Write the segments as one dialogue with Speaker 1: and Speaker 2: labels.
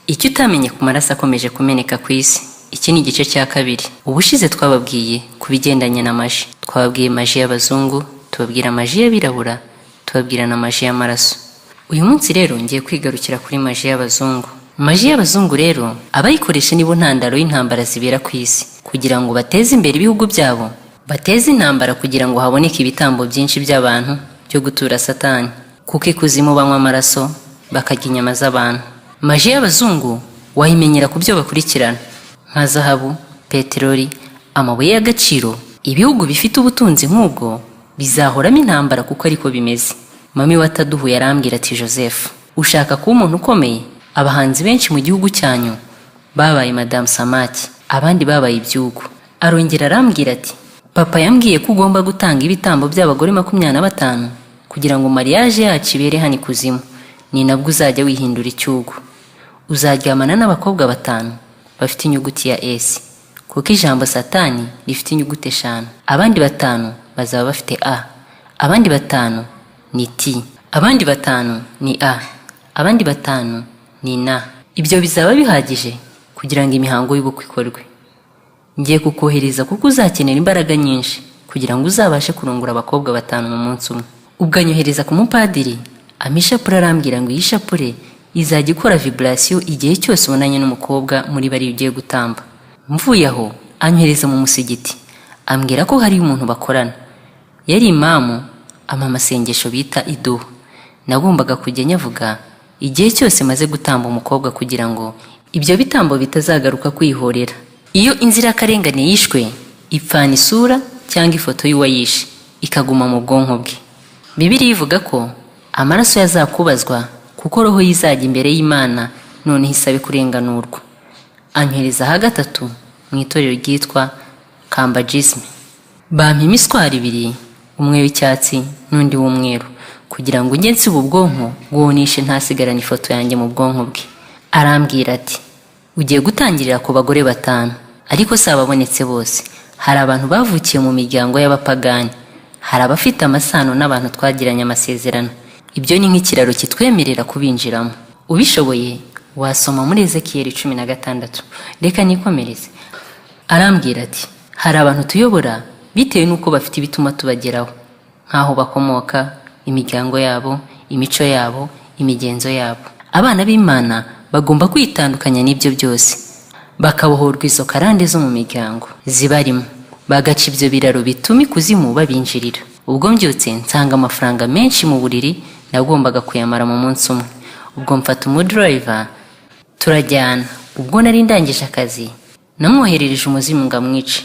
Speaker 1: Icyo utamenye ku maraso akomeje kumeneka ku isi. Iki ni igice cya kabiri. Ubushize twababwiye ku bigendanye na maji. Twababwiye maji y'abazungu, tubabwira maji y'abirabura, tubabwira na maji y'amaraso. Uyu munsi rero ngiye kwigarukira kuri maji y'abazungu. Maji y'abazungu rero, abayikoresha nibo ntandaro y'intambara zibera ku isi. Kugira ngo bateze imbere ibihugu byabo, bateze intambara kugira ngo haboneke ibitambo byinshi by'abantu byo gutura Satani. Kuko ikuzimu banywa amaraso, bakarya inyama z'abantu. Maji y'abazungu wayimenyera ku byo bakurikirana nka zahabu, peteroli, amabuye y'agaciro. Ibihugu bifite ubutunzi nk'ubwo bizahoramo intambara kuko ariko bimeze. Mami wataduhuye arambwira ati: "Joseph, ushaka kuba umuntu ukomeye? Abahanzi benshi mu gihugu cyanyu babaye Madamu Samaki, abandi babaye ibyugu." Arongera arambwira ati: "Papa yambwiye ko ugomba gutanga ibitambo by'abagore 25 kugira ngo mariage yacu ibere hano ikuzimu. Ni nabwo uzajya wihindura icyugu. Uzaryamana n'abakobwa batanu bafite inyuguti ya S, kuko ijambo Satani rifite inyuguti eshanu. Abandi batanu bazaba bafite A, abandi batanu ni T, abandi batanu ni A, abandi batanu ni N. Ibyo bizaba bihagije kugira ngo imihango y'ubukwe ikorwe. Ngiye kukohereza kuko uzakenera imbaraga nyinshi kugira ngo uzabashe kurongora abakobwa batanu mu munsi umwe." Ubwo anyohereza ku mupadiri, ampa ishapure, arambwira ngo iyi shapure izajya ikora vibration igihe cyose ubonanye n'umukobwa muri bariya ugiye gutamba. Mvuye aho, anyohereza mu musigiti, ambwira ko hari umuntu bakorana yari imamu, ampa amasengesho bita iduha. Nagombaga kujya nyavuga igihe cyose maze gutamba umukobwa kugira ngo ibyo bitambo bitazagaruka kwihorera. Iyo inzirakarengane yishwe, ipfana isura cyangwa ifoto y'uwayishe, ikaguma mu bwonko bwe. Bibiliya ivuga ko amaraso yazakubazwa, kuko roho yizajya imbere y'Imana noneho isabe kurenganurwa. Anyohereza aha gatatu mu itorero ryitwa Kambajisme, bampa imiswari ibiri, umwe w'icyatsi n'undi w'umweru, kugira ngo njye nsiba ubwonko bw'uwo nishe, ntasigarane ifoto yanjye mu bwonko bwe. Arambwira ati: "Ugiye gutangirira ku bagore batanu, ariko si ababonetse bose. Hari abantu bavukiye mu miryango y'abapagani, hari abafite amasano n'abantu twagiranye amasezerano. Ibyo ni nk'ikiraro kitwemerera kubinjiramo." Ubishoboye wasoma muri Ezekiyeli 16. Reka nikomereze. Arambwira ati: "Hari abantu tuyobora bitewe n'uko bafite ibituma tubageraho, nk'aho bakomoka, imiryango yabo, imico yabo, imigenzo yabo. Abana b'Imana bagomba kwitandukanya n'ibyo byose, bakabohorwa izo karande zo mu miryango zibarimo, bagaca ibyo biraro bituma ikuzimu babinjirira." Ubwo mbyutse nsanga amafaranga menshi mu buriri, nagombaga kuyamara mu munsi umwe. Ubwo mfata umudriver turajyana. Ubwo nari ndangije akazi, namwoherereje umuzimu ngo amwice,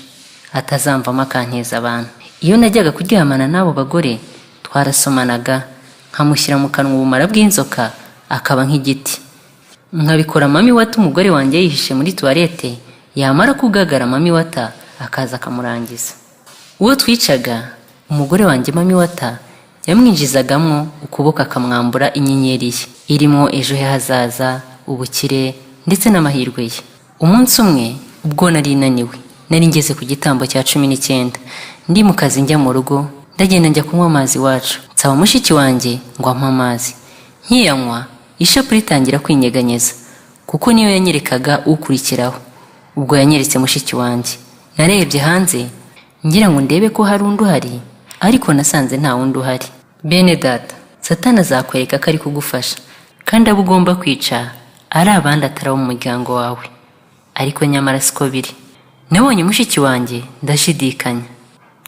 Speaker 1: atazamvamo akanteza abantu. Iyo najyaga kuryamana n'abo bagore, twarasomanaga, nkamushyira mu kanwa ubumara bw'inzoka, akaba nk'igiti. Nkabikora Mami Wata, umugore wanjye, yihishe muri toilette. Yamara kugagara, Mami Wata akaza akamurangiza. Uwo twicaga, umugore wanjye Mami Wata yamwinjizagamwo ukuboko, akamwambura inyenyeri ye irimo ejo he hazaza, ubukire ndetse n'amahirwe ye. Umunsi umwe, ubwo nari naniwe, nari ngeze ku gitambo cya 19, ndi mu kazi, njya mu rugo, ndagenda njya kunywa amazi iwacu, nsaba mushiki wanjye ngo ampe amazi. Nkiyanywa, ishapure itangira kwinyeganyeza, kuko niyo yanyerekaga ukurikiraho. Ubwo yanyeretse mushiki wanjye. Narebye hanze ngira ngo ndebe ko hari undi uhari, ariko nasanze nta wundi uhari. Bene data, Satani azakwereka ko ari kugufasha, kandi abo ugomba kwica ari abandi atari abo mu muryango wawe, ariko nyamara siko biri. Nabonye mushiki wanjye ndashidikanya,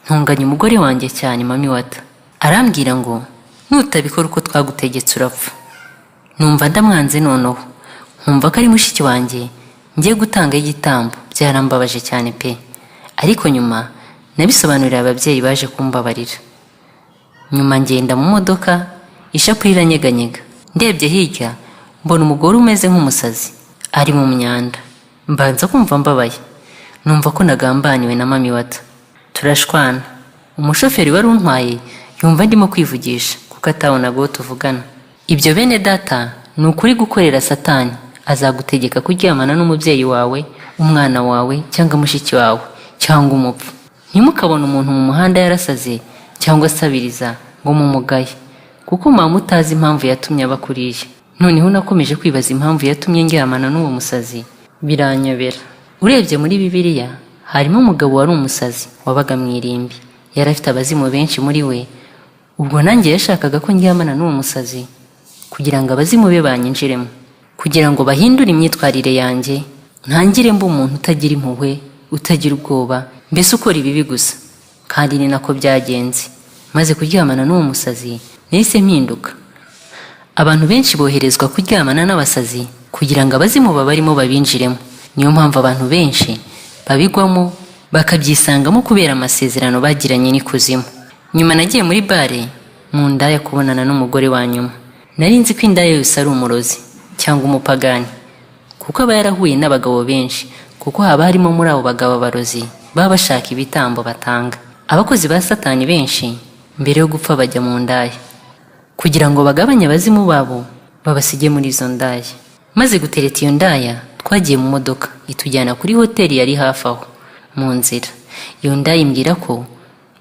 Speaker 1: ntunganya umugore wanjye cyane Mami Wata. Arambwira ngo: "Nutabikora uko twagutegetse urapfa." Numva ndamwanze, noneho nkumva ko ari mushiki wanjye ngiye gutanga igitambo. Byarambabaje cyane pe, ariko nyuma nabisobanurira ababyeyi, baje kumbabarira. Nyuma ngenda mu modoka, ishapure iranyeganyega. Ndebye hirya mbona umugore umeze nk'umusazi ari mu myanda. Mbanza kumva mbabaye, numva ko nagambaniwe na Mami Wata, turashwana. Umushoferi wari untwaye yumva ndimo kwivugisha, kuko atabonaga uwo tuvugana. Ibyo, bene data, ni ukuri gukorera Satani. Azagutegeka kuryamana n'umubyeyi wawe, umwana wawe, cyangwa mushiki wawe, cyangwa umupfu. Ntimukabone umuntu mu muhanda yarasaze cyangwa asabiriza ngo mumugaye, kuko muba mutazi impamvu yatumye aba kuriya. Noneho nakomeje kwibaza impamvu yatumye ndyamana n'uwo musazi, biranyobera. Urebye muri Bibiliya harimo umugabo wari umusazi wabaga mu irimbi, yari afite abazimu benshi muri we. Ubwo nanjye yashakaga ko ndyamana n'uwo musazi kugira ngo abazimu be banyinjiremo, kugira ngo bahindure imyitwarire yanjye, ntangire mba umuntu utagira impuhwe, utagira ubwoba, mbese ukora ibibi gusa. Kandi ni nako byagenze. Maze kuryamana n'uwo musazi nahise mpinduka. Abantu benshi boherezwa kuryamana n'abasazi kugira ngo abazimu babarimo babinjiremo. Niyo mpamvu abantu benshi babigwamo bakabyisangamo kubera amasezerano bagiranye n'ikuzimu. Nyuma nagiye muri bare mu ndaya kubonana n'umugore wa nyuma. Nari nzi ko indaya yose ari umurozi cyangwa umupagani, kuko aba yarahuye n'abagabo benshi, kuko haba harimo muri abo bagabo abarozi baba bashaka ibitambo batanga. Abakozi ba Satani benshi mbere yo gupfa bajya mu ndaya kugira ngo bagabanye abazimu babo babasige muri izo ndaya. Maze gutereta iyo ndaya, twagiye mu modoka itujyana kuri hoteli yari hafi aho. Mu nzira iyo ndaya imbwira ko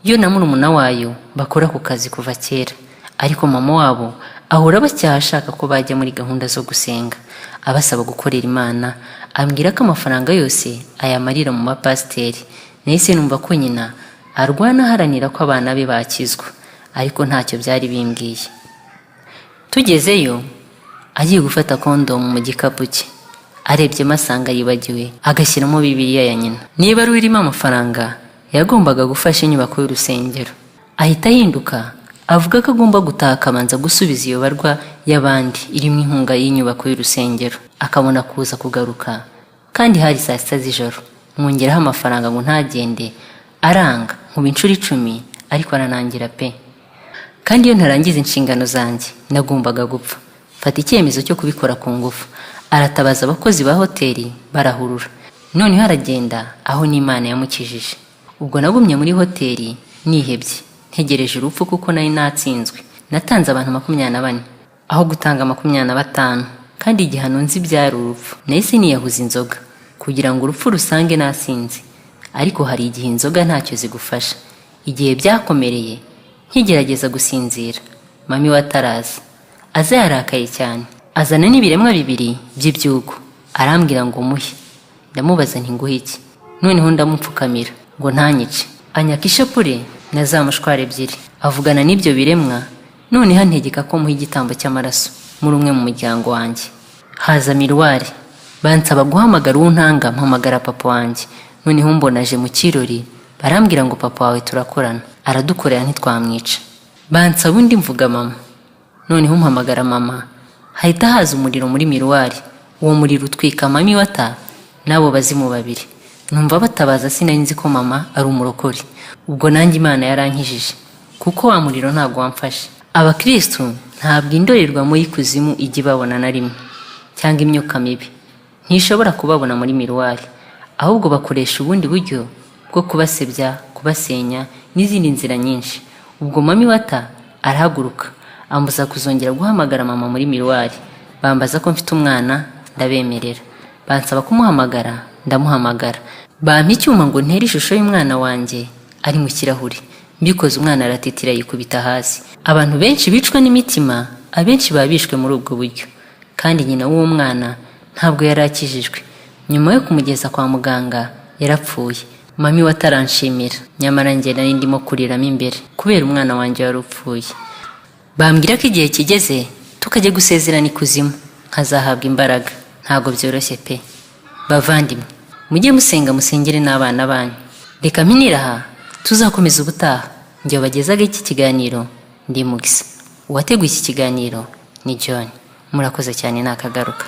Speaker 1: yo na murumuna wayo bakora ku kazi kuva kera, ariko mama wabo ahora bacyaha ashaka ko bajya muri gahunda zo gusenga, abasaba gukorera Imana. Ambwira ko amafaranga yose ayamarira mu mapasiteri. Nahise numva ko nyina arwana aharanira ko abana be bakizwa, ariko ntacyo byari bimbwiye. Tugezeyo agiye gufata kondomu mu gikapu cye, arebyemo asanga yibagiwe agashyiramo Bibiliya ya nyina. Niba ari irimo amafaranga yagombaga gufasha inyubako y'urusengero. Ahita ahinduka avuga ko agomba gutaha akabanza gusubiza iyo barwa y'abandi irimo inkunga y'inyubako y'urusengero, akabona kuza kugaruka. Kandi hari saa 6 z'ijoro. Mwongeraho amafaranga ngo ntagende, aranga nkuba inshuro 10, ariko aranangira pe. Kandi iyo ntarangiza inshingano zanjye nagombaga gupfa. Mfata icyemezo cyo kubikora ku ngufu. Aratabaza abakozi ba hoteli barahurura. Noneho aragenda aho n'Imana yamukijije. Ubwo nagumye muri hoteli nihebye, ntegereje urupfu kuko nari natsinzwe. Natanze abantu 24 aho gutanga 25, kandi igihano nzi byari urupfu. Nahise niyahuza inzoga kugira ngo urupfu rusange nasinze, ariko hari igihe inzoga ntacyo zigufasha. Igihe byakomereye nkigerageza gusinzira, mami wataraza aza yarakaye cyane, azana n'ibiremwa 2 by'ibyugu, arambwira ngo muhe. Ndamubaza nti nguhe iki? Noneho ndamupfukamira ngo ntanyice. Anyaka ishapure na za mushwari 2, avugana n'ibyo biremwa. Noneho antegeka ko muha igitambo cy'amaraso muri umwe mu muryango wanjye. Haza miruwari, bansaba guhamagara uwo ntanga, mpamagara papa wanjye. Noneho mbona aje mu kirori, barambwira ngo papa wawe turakorana, aradukorera ntitwamwica. Bansaba undi, mvuga mama. Noneho mpamagara mama, hahita haza umuriro muri miruwari. Uwo muriro utwika mami wata n'abo bazimu 2. Numva batabaza, sinari nzi ko mama ari umurokore. Ubwo nanjye Imana yarankijije kuko wa muriro ntabwo wamfashe. Abakristu ntabwo indorerwamo y'ikuzimu ijya ibabona na rimwe, cyangwa imyuka mibi ntishobora kubabona muri miruwari, ahubwo bakoresha ubundi buryo bwo kubasebya, kubasenya n'izindi nzira nyinshi. Ubwo mami wata arahaguruka ambuza kuzongera guhamagara mama muri miruwari. Bambaza ko mfite umwana, ndabemerera. Bansaba kumuhamagara, ndamuhamagara. Bampa icyuma ngo ntere ishusho y'umwana wanjye ari mu kirahuri. Mbikoze umwana aratitira yikubita hasi. Abantu benshi bicwa n'imitima, abenshi babishwe muri ubwo buryo. Kandi nyina w'uwo mwana ntabwo yari akijijwe. Nyuma yo kumugeza kwa muganga yarapfuye. Mami wataranshimira, nyamara njye nari ndimo kuriramo imbere kubera umwana wanjye wari upfuye. Bambwira ko igihe kigeze tukajya gusezerana ikuzimu, nkazahabwa imbaraga. Ntabwo byoroshye pe. Bavandimwe, mujye musenga, musengere n'abana banyu. Reka mpinira aha, tuzakomeza ubutaha. Njye wabagezaga iki kiganiro ndi Mugisa. Uwateguye iki kiganiro ni John. Murakoze cyane, nakagaruka.